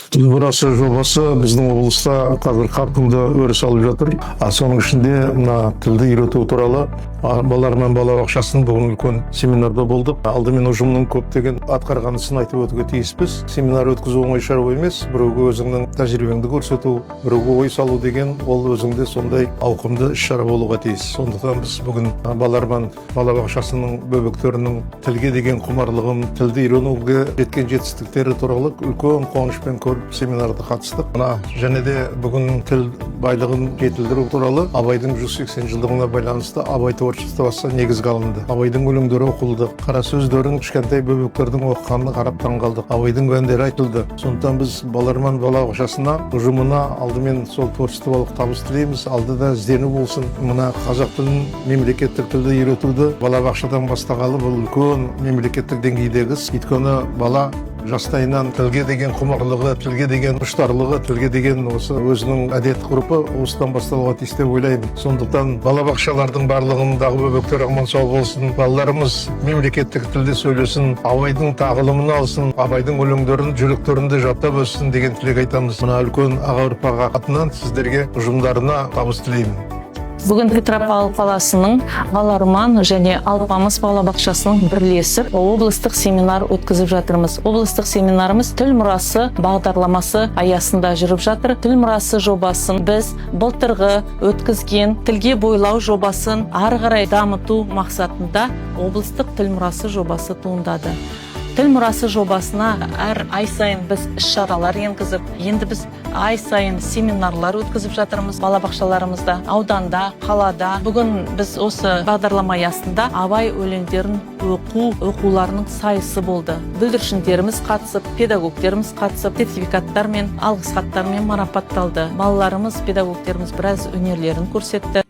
Тіл мұрасы жобасы біздің облыста қазір қарқынды өріс алып жатыр. Соның ішінде мына тілді үйрету туралы балалар мен балабақшасының бүгін үлкен семинарда болдық. Алдымен ұжымның көптеген атқарған ісін айтып өтуге тиіспіз. Семинар өткізу оңай шаруа емес. Біреуге өзіңнің тәжірибеңді көрсету, біреуге ой салу деген ол өзіңде сондай ауқымды іс шара болуға тиіс. Сондықтан біз бүгін балалар мен балабақшасының бөбектерінің тілге деген құмарлығын, тілді үйренуге жеткен жетістіктері туралы үлкен қуанышпен көріп, семинарға қатыстық. Мына және де бүгін тіл байлығын жетілдіру туралы Абайдың 180 жылдығына байланысты Абай творчествосы негізге алынды. Абайдың өлеңдері оқылды, қара сөздерін кішкентай бөбектердің оқығанына қарап таңғалдық. Абайдың әндері айтылды. Сондықтан біз балалар мен балабақшасына, ұжымына алдымен сол творчестволық табыс тілейміз. Алдыда іздену болсын. Мына қазақ тілін, мемлекеттік тілді үйретуді балабақшадан бастағалы, бұл үлкен мемлекеттік деңгейдегі іс. Өйткені бала жастайынан тілге деген құмарлығы, тілге деген құштарлығы, тілге деген осы өзінің әдет ғұрпы осыдан басталуға тиіс деп ойлаймын. Сондықтан балабақшалардың барлығындағы бөбектер аман сау болсын, балаларымыз мемлекеттік тілде сөйлесін, Абайдың тағылымын алсын, Абайдың өлеңдерін жүректерінде жаттап өссін деген тілек айтамыз. Мына үлкен аға ұрпақ атынан сіздерге, ұжымдарына табыс тілеймін. Бүгін Петропавл қаласының Аларман және Алпамыс балабақшасының бірлесіп облыстық семинар өткізіп жатырмыз. Облыстық семинарымыз «Тіл мұрасы» бағдарламасы аясында жүріп жатыр. «Тіл мұрасы» жобасын біз былтырғы өткізген «Тілге бойлау» жобасын ары қарай дамыту мақсатында облыстық «Тіл мұрасы» жобасы туындады. «Тіл мұрасы» жобасына әр ай сайын біз іс шаралар енгізіп, енді біз ай сайын семинарлар өткізіп жатырмыз балабақшаларымызда, ауданда, қалада. Бүгін біз осы бағдарлама аясында Абай өлеңдерін оқу оқуларының сайысы болды. Бүлдіршіндеріміз қатысып, педагогтеріміз қатысып, сертификаттармен, алғыс хаттармен марапатталды. Балаларымыз, педагогтеріміз біраз өнерлерін көрсетті.